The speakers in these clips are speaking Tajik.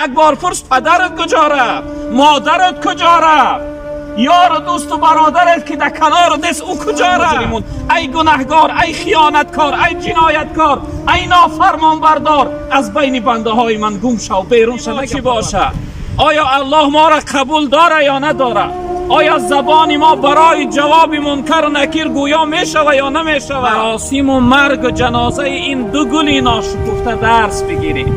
Як бор пурс падарат куҷо рафт, модарат куҷо рафт, ёру дӯсту бародарат ки дар канорат нест, ӯ куҷо рафт? Ай гунаҳгор, ай хиёнаткор, ай ҷинояткор, ай нофармонбардор, аз байни бандаҳои ман гум шав, берун шав. Чӣ бошад? Оё Аллоҳ моро қабул дора ё надорад? Оё забони мо барои ҷавоби мункару накир гӯё мешава ё намешава? Маросиму маргу ҷанозаи ин ду гули ношукуфта дарс бигирем,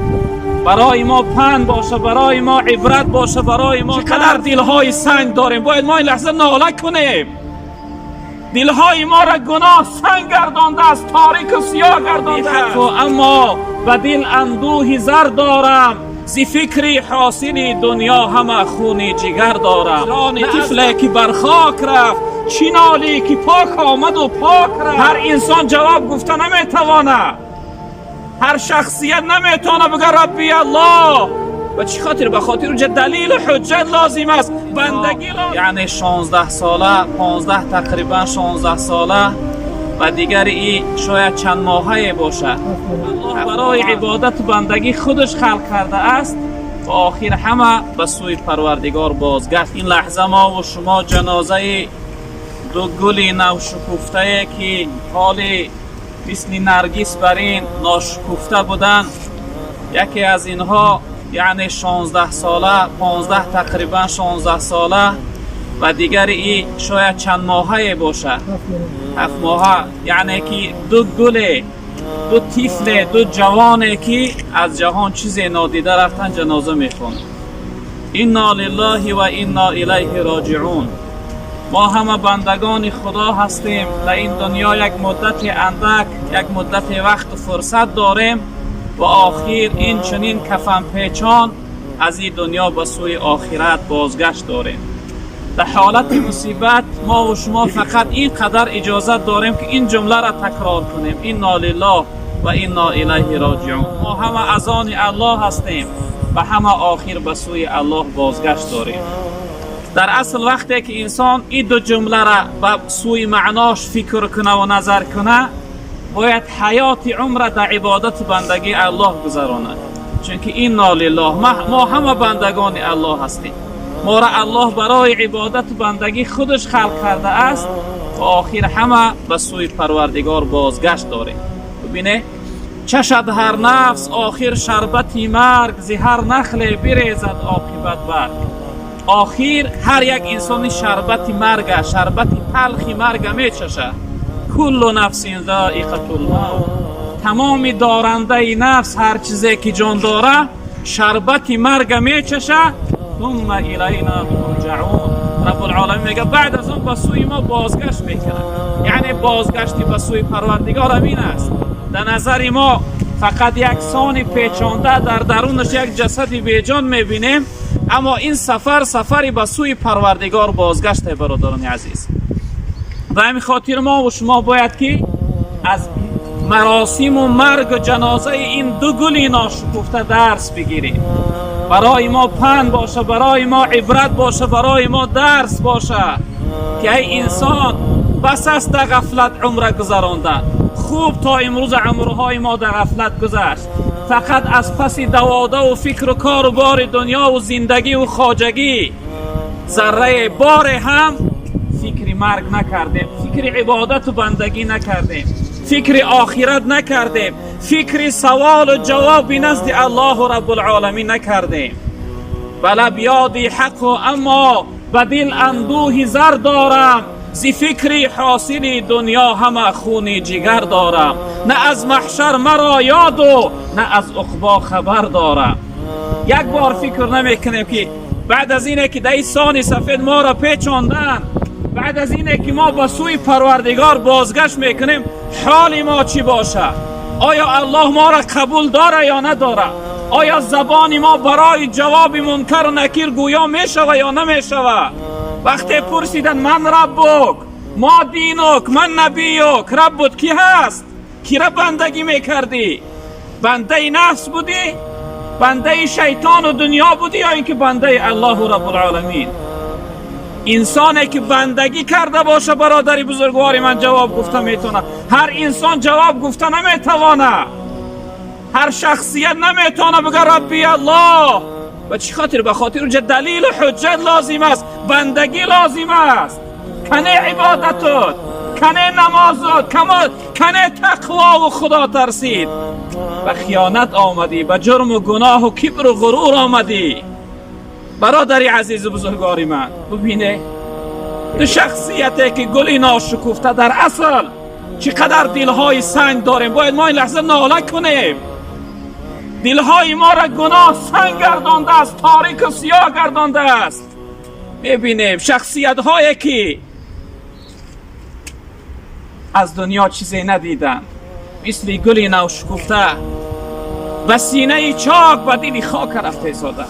барои мо панд боша, барои мо ибрат боша, барои мо. Чӣ қадар дилҳои санг дорем! Бояд мо ин лаҳза нола кунем. Дилҳои моро гуноҳ санг гардондааст, торику сиёҳ гардондааст. Аммо ба дил андӯҳи зар дорам, зи фикри ҳосили дунё ҳама хуни ҷигар дорам. Тифле ки бар хок рафт, чӣ нолӣ ки пок омаду пок рафт. Ҳар инсон ҷавоб гуфта наметавонад, ҳар шахсият наметавонад бигӯяд Рабби Аллоҳ. Ба чӣ хотир? Ба хотир унҷа далилу ҳуҷҷат лозим аст, бандагӣ лозим. Яъне 16 сола, 15, тақрибан 16 сола ва дигари и шояд чанд моҳае бошад. Аллоҳ барои ибодату бандагӣ худаш халқ кардааст ва охир ҳама ба сӯи Парвардигор бозгашт. Ин лаҳза мо ва шумо ҷанозаи ду гули навшукуфтае ки ҳоли мисли наргис бар ин ношукуфта буданд, яке аз инҳо яъне 16 сола, 15, тақрибан 16 сола ва дигари и шояд чанд моҳае бошад, 7 моҳа. Яъне ки ду гуле, ду тифле, ду ҷавоне ки аз ҷаҳон чизе нодида рафтан, ҷаноза мехонад. Инна лиллаҳи ва инна илайҳи роҷиун. Мо ҳама бандагони Худо ҳастем. Дар ин дунё як муддати андак, як муддати вақту фурсат дорем ва охир ин чунин кафанпечон аз ин дунё ба сӯи охират бозгашт дорем. Дар ҳолати мусибат мо ва шумо фақат ин қадар иҷозат дорем, ки ин ҷумларо такрор кунем: инна лиллоҳ ва инна илайҳи роҷиун. Мо ҳама аз они Аллоҳ ҳастем ва ҳама охир ба сӯи Аллоҳ бозгашт дорем. Дар асл, вақте ки инсон ин ду ҷумларо ба сӯи маънош фикр куна ва назар куна, бояд ҳаёти умра дар ибодату бандагии Аллоҳ гузаронад, чунки инна лиллоҳ, мо ҳама бандагони Аллоҳ ҳастем. Моро Аллоҳ барои ибодату бандагӣ худаш халқ кардааст ва охир ҳама ба сӯи Парвардигор бозгашт дорем. Бибине, чашад ҳар нафс охир шарбати марг, зи ҳар нахле бирезад оқибат барг. Охир ҳар як инсони шарбати марга, шарбати талхи марга мечашад. Куллу нафсин заиқатул мавт. Тамоми дорандаи нафс, ҳар чизе ки ҷон дора, шарбати марга мечаша. Сумма илайна турҷаун. Раббулоламин мега, баъд аз он ба сӯи мо бозгашт мекунад. Яъне бозгашти ба сӯи Парвардигор ҳамин аст. Дар назари мо фақат як сони печонда, дар дарунаш як ҷасади беҷон мебинем, аммо ин сафар сафари ба сӯи Парвардигор бозгаште, бародарони азиз. Ба ҳамин хотир мо ва шумо бояд ки аз маросиму маргу ҷанозаи ин ду гули ношукуфта дарс бигирем, барои мо панд боша, барои мо ибрат боша, барои мо дарс боша, ки ай инсон, бас аст дар ғафлат умра гузарондан. Хуб, то имрӯза умрҳои мо дар ғафлат гузашт, фақат аз паси даводаву фикру кору бори дунёву зиндагиву хоҷагӣ. Заррае боре ҳам фикри марг накардем, фикри ибодату бандагӣ накардем, фикри охират накардем, фикри саволу ҷавоби назди Аллоҳу Раббулоламин накардем. Ба лаб ёди ҳаққу, аммо ба дил андӯҳи зар дорам, зи фикри ҳосили дунё ҳама хуни ҷигар дорам. На аз маҳшар маро ёду, на аз уқбо хабар дорам. Як бор фикр намекунем, ки баъд аз ине ки дар ин сони сафед моро печонданд, баъд аз ине ки мо ба сӯи Парвардигор бозгашт мекунем, ҳоли мо чӣ бошад? Оё Аллоҳ моро қабул дора ё надорад? Оё забони мо барои ҷавоби мункару накир гӯё мешава ё намешава? Вақте пурсиданд: ман раббук, мо динук, ман набиюк, Раббут кӣ ҳаст, кира бандагӣ мекардӣ, бандаи нафс будӣ, бандаи шайтону дунё будӣ ё ин ки бандаи Аллоҳу Раббулоламин? Инсоне ки бандагӣ карда боша, бародари бузургвори ман, ҷавоб гуфта метавонад. Ҳар инсон ҷавоб гуфта наметавонад, ҳар шахсият наметавонад бигӯяд Рабби Аллоҳ. Ба чӣ хотир? Ба хотир унҷа далилу ҳуҷҷат лозим аст, бандагӣ лозим аст. Кане ибодатут, кане намозут, кане тақвову худо тарсид. Ба хиёнат омадӣ, ба ҷурму гуноҳу кибру ғурур омадӣ. Бародари азизу бузургвори ман, бубине ду шахсияте ки гули ношукуфта дар асл. Чӣ қадар дилҳои санг дорем! Бояд мо ин лаҳза нола кунем. Дилҳои моро гуноҳ санг гардондааст, торику сиёҳ гардондааст. Мебинем шахсиятҳое ки аз дунё чизе надиданд, мисли гули навшукуфта ба синаи чок, ба дили хок рафта истода.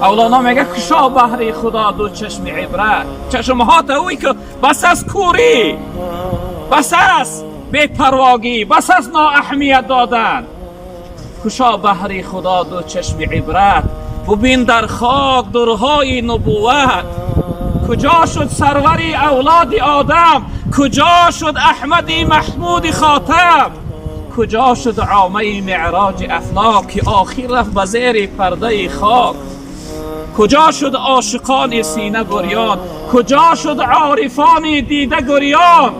Мавлоно мега: кушо баҳри Худо ду чашми ибрат, чашмҳота ӯй ки бас аст кӯрӣ, бас аст бепарвогӣ, бас аст ноаҳамият додан. Кушо баҳри Худо ду чашми ибрат, бубин дар хок дурҳои нубувват. Куҷо шуд сарвари авлоди Одам? Куҷо шуд Аҳмади Маҳмуди Хотам? Куҷо шуд омаи меъроҷи афлок, ки охир рафт ба зери пардаи хок? Куҷо шуд ошиқони сина бурён? Куҷо шуд орифони дида гурён?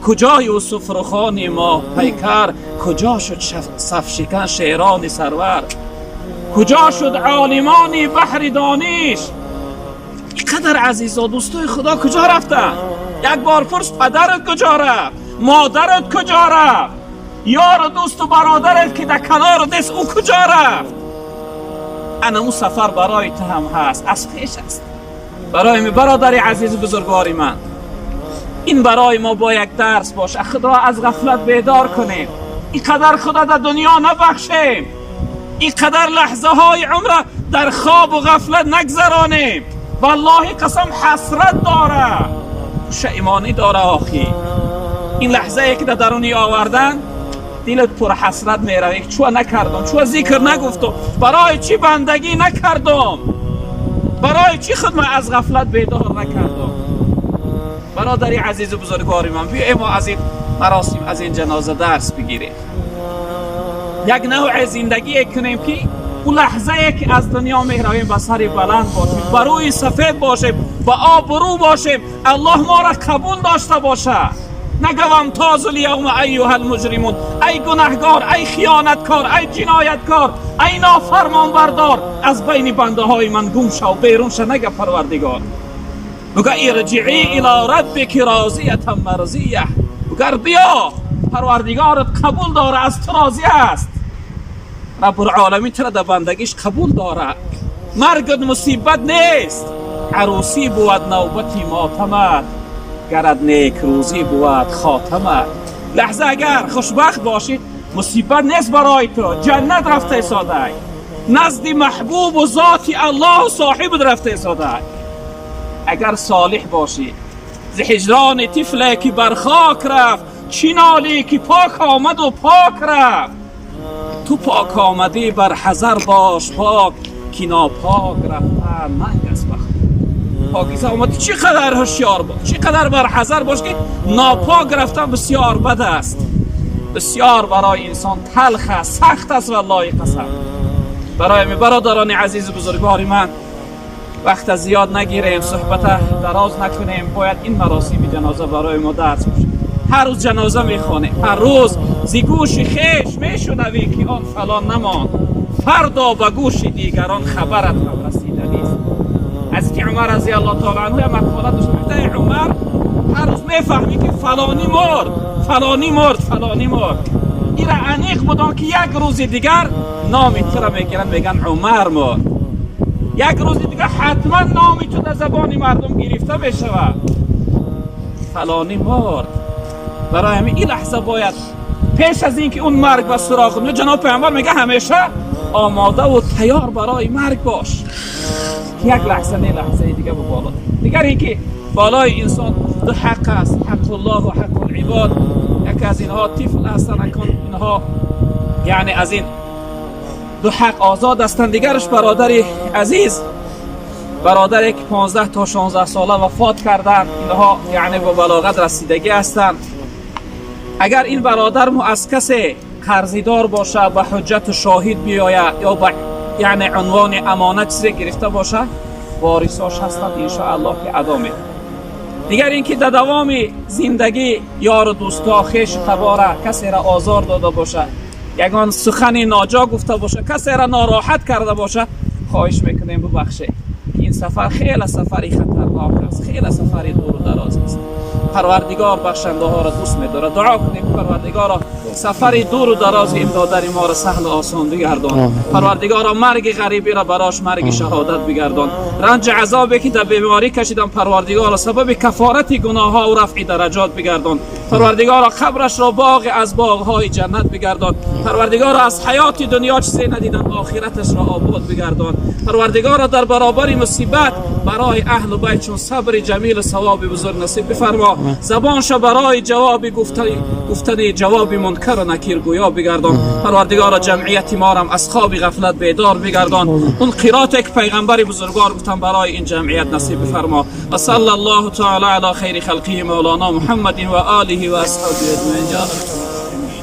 Куҷо Юсуф рухони моҳпайкар? Куҷо шуд сафшикан шерони сарвар? Куҷо шуд олимони баҳри дониш? Ин қадар азизо, дӯстои Худо куҷо рафтанд? Як бор пурс: падарат куҷо рафт, модарат куҷо рафт, ёру дӯсту бародарат ки дар канору нест, ӯ куҷо рафт? Ана ӯ сафар барои ту ҳам ҳаст, аз пеш аст. Барои бародари азизу бузургвори ман, ин барои мо бо як дарс боша. Худро аз ғафлат бедор кунем. Ин қадар Худо дар дунё набахшем, ин қадар лаҳзаҳои умра дар хобу ғафлат нагзаронем. Валлоҳи қасам, ҳасрат дора, пушаймонӣ дора. Охи, ин лаҳзае ки дар даруни овардан дилат пурҳасрат меравӣ: чӯ накардам, чӯ зикр нагуфтам, барои чӣ бандагӣ накардам, барои чӣ худ ман аз ғафлат бедор накардам? Бародари азизу бузургвори ман, биё мо аз ин маросим, аз ин ҷаноза дарс бигирем, як навъе зиндагие кунем, ки ӯ лаҳзае ки аз дунё меравем, ба сари баланд бошем, ба рӯи сафед бошем, ба обрӯ бошем, Аллоҳ моро қабул дошта бошад. Нага: وامتازوا اليوم أيها المجرمون. Ай гунаҳгор, ай хиёнаткор, ай ҷинояткор, ай нофармонбардор, аз байни бандаҳои ман гум шав, берун ша, нага Парвардигор. Буга: ارجعي إلى ربك راضية مرضية. Бугар биё, Парвардигорат қабул дора, аз ту розӣ аст. Раббулоламин тура дар бандагиш қабул дорад. Маргат мусибат нест. Арӯсӣ бувад навбати мотамат, гарад некрӯзӣ бувад хотамат. Лаҳза агар хушбахт бошӣ, мусибат нест барои ту, ҷаннат рафта истодай, назди маҳбубу зоти Аллоҳу соҳибат рафта истодай, агар солиҳ бошӣ. Зи ҳиҷрони тифле ки бар хок рафт, чӣ нолӣ, ки пок омаду пок рафт? Ту пок омадӣ, бар ҳазар бош пок, ки нопок рафтан нанг аст. Бахт покиза омадӣ, чӣ қадар ҳушёр бош, чӣ қадар бар ҳазар бош, ки нопок рафтан бисёр бад аст, бисёр барои инсон талх аст, сахт аст. Валлоҳи қасам, барои бародарони азизу бузургвори ман, вақта зиёд нагирем, суҳбата дароз накунем. Бояд ин маросими ҷаноза барои мо дарс бошад. Ҳар рӯз ҷаноза мехонем, ҳар рӯз зи гӯши хеш мешунавӣ, ки он фалон намонд. Фардо ба гӯши дигарон хабарат ҳам расиданист. Ҳазрати Умар разиаллоҳу таала анҳу як мақола дошт. Мегуфта: Умар, ҳар рӯз мефаҳмӣ, ки фалонӣ мурд, фалонӣ мурд, фалонӣ мурд. Ира аниқ будон, ки як рӯзи дигар номи тура мегиранд, мегӯянд: «Умар мурд». Як рӯзи дигар ҳатман номи ту дар забони мардум гирифта мешавад: «Фалонӣ мурд». Барои ҳамин ин лаҳза бояд пеш аз ин ки он марг ба суроғ, ҷаноб пайғамбар мега: ҳамеша омодаву тайёр барои марг бош, ки як лаҳза не, лаҳзаи дига ба боло. Дигар ин ки болои инсон ду ҳақ аст: ҳаққуллоҳу ҳаққул ибод. Яке аз инҳо тифл ҳастанд, акун инҳо яъне аз ин ду ҳақ озод ҳастанд. Дигараш, бародари азиз, бародаре ки 15 то 16 сола вафот карданд, инҳо яъне ба балоғат расидагӣ ҳастанд. Агар ин бародармо аз касе қарзидор бошад, ба ҳуҷҷату шоҳид биёяд ё ба Яъне унвони амонат чизе гирифта боша, ворисош ҳастанд, иншоаллоҳ, ки адо мекунад. Дигар ин ки дар давоми зиндагӣ ёру дӯстҳо, хешу табора касеро озор дода боша, ягон сухани ноҷо гуфта боша, касеро нороҳат карда боша, хоҳиш мекунем, бубахшед. Ин сафар хеле сафари хатарнок аст, хеле сафари дуру дароз аст. Парвардигор бахшандаҳоро дӯст медорад. Дуо кунем, Парвардигоро, сафари дуру дарози ин додари моро саҳлу осон бигардон. Парвардигоро, марги ғарибиро барош марги шаҳодат бигардон. Ранҷи азобе ки дар беморӣ кашидан, Парвардигоро, сабаби кафорати гуноҳҳо ва рафъи дараҷот бигардон. Парвардигоро, қабрашро боғе аз боғҳои ҷаннат бигардон. Парвардигоро, аз ҳаёти дунё чизе надидан, охираташро обод бигардон. Парвардигоро, дар баробари мусибат барои аҳлу байт чун сабри ҷамилу савоби бузург насиб бифармо. Забонша барои ҷавоби гуфтани ҷавоби мункару накир гӯё бигардон. Парвардигоро, ҷамъияти морам аз хоби ғафлат бедор бигардон. Он қироте ки пайғамбари бузургвор гуфтан, барои ин ҷамъият насиб бифармо. Ва салла Аллоҳу таала ала хайри халқиҳи мавлоно Муҳаммадин ва олиҳи ва асҳоби аҷмаин.